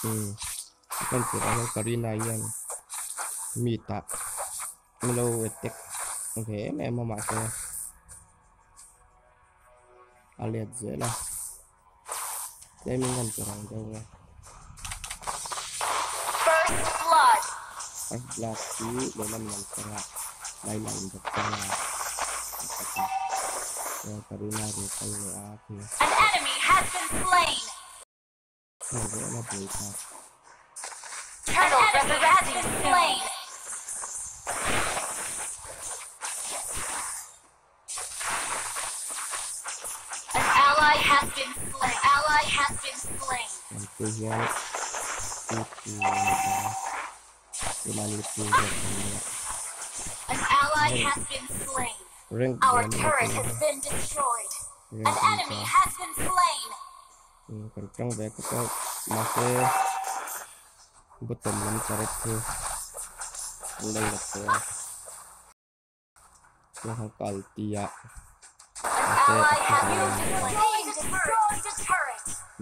Umm kan tirh ah hian Karina hian meet ah min lo attack ve em em a mahse a let zel a tlem in kan tirh ang deuh a first blood hi lehlam in an kawr a Laila in bawk chuan a Karina a rawn kal leh a khi. Rank Kan tang ve khawp a mahse bottom lam turret chu an lo la tawh a chuan han kal tih ah mahse a thi ve lo a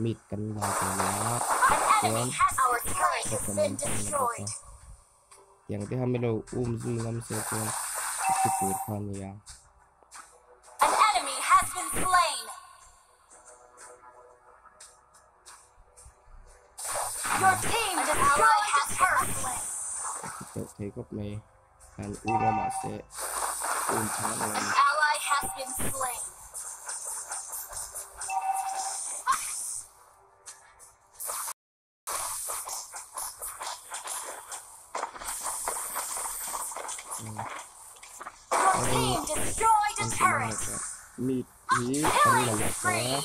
mid kan la ve leh a chuan bottom lam kan la bawk a tiang te kha milo um zui ngam se chuan a thi tur kha a nia. Teuh thei khawp mai han um a mahse um tha ngam lo a ni. Meat hi kan la la tawh a.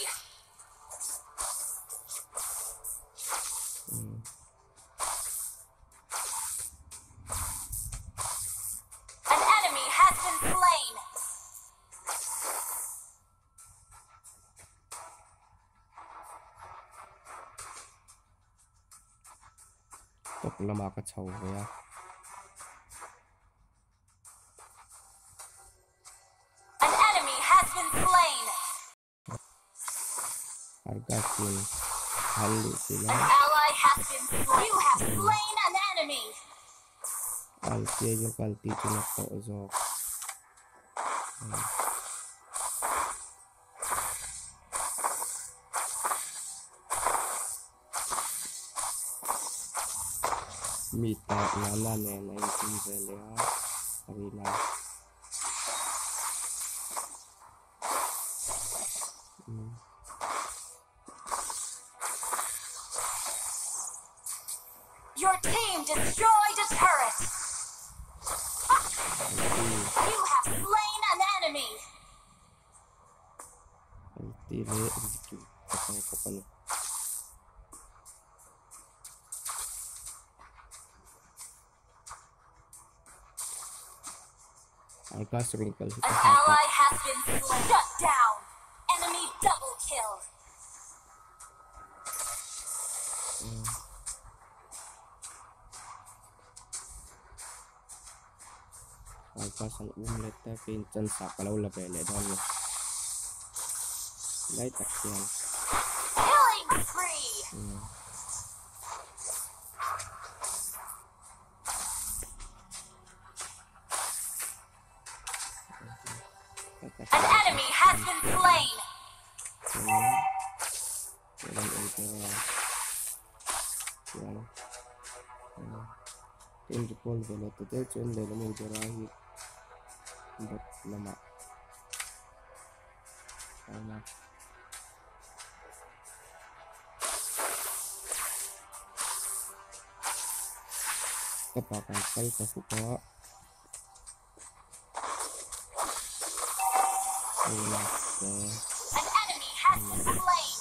Top lamah ka chho ve a. An enemy has been slain. Argas in han luh chilh a. An ally has been slain. You have slain an enemy. Alti a yung kalti chu na tawh zawk. Mi ta Nana nen a intum ve leh a Karina. Your team destroyed a turret. You have slain an enemy. Ulti leh execute ka hmang bawk a ni. Argas rawn kal hi ka hak a. Argas an um let ta keiin chance ah ka lo la ve leh dawn a ni. Lai tak hian. An enemy has been slain. Ka pa kan kal ta huk a. An enemy has been slain.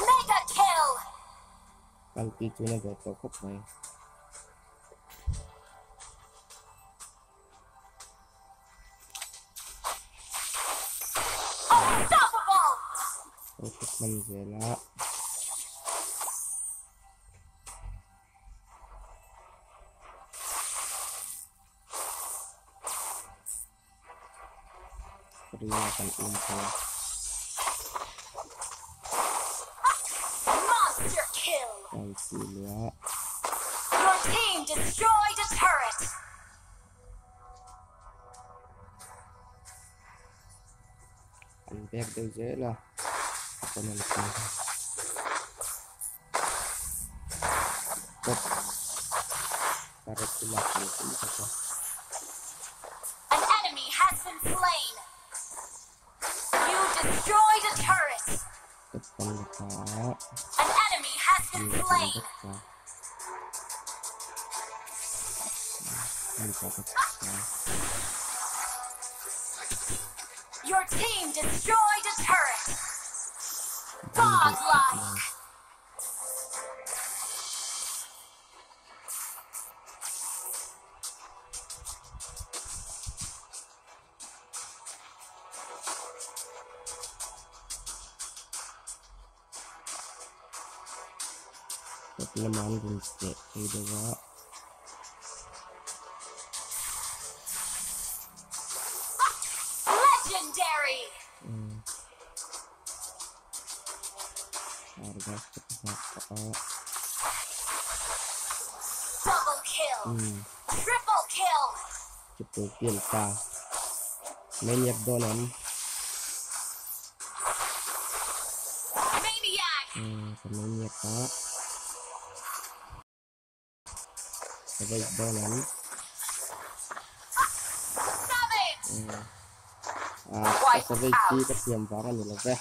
Mega kill. Kal ti chu na ve tawh khawp mai. Unstoppable. Lo thawk hman zel a. Ringa kan um thei a. Monster kill. Ka inti leh a. Your team destroyed a turret. An back deuh zel a. Opponent te hi. Top. Turret chu lak leh pui tak a. An enemy has been slain. You destroyed a turret. Top kan la ta a. An enemy has been Ni kan slain. vek ta. Ni pa ka ta. Your team destroyed a turret. Bang deuh Godlike. Top lamah an rawn cheh phei deuh a. Legendary. Argas te ka nghak pah a. Double kill. Triple kill. Triple kill ta. Maniac dawn em. Maniac. Ka maniac a. Savage dawn em. Savage. A savage hi ka thiam vang a ni lo ve.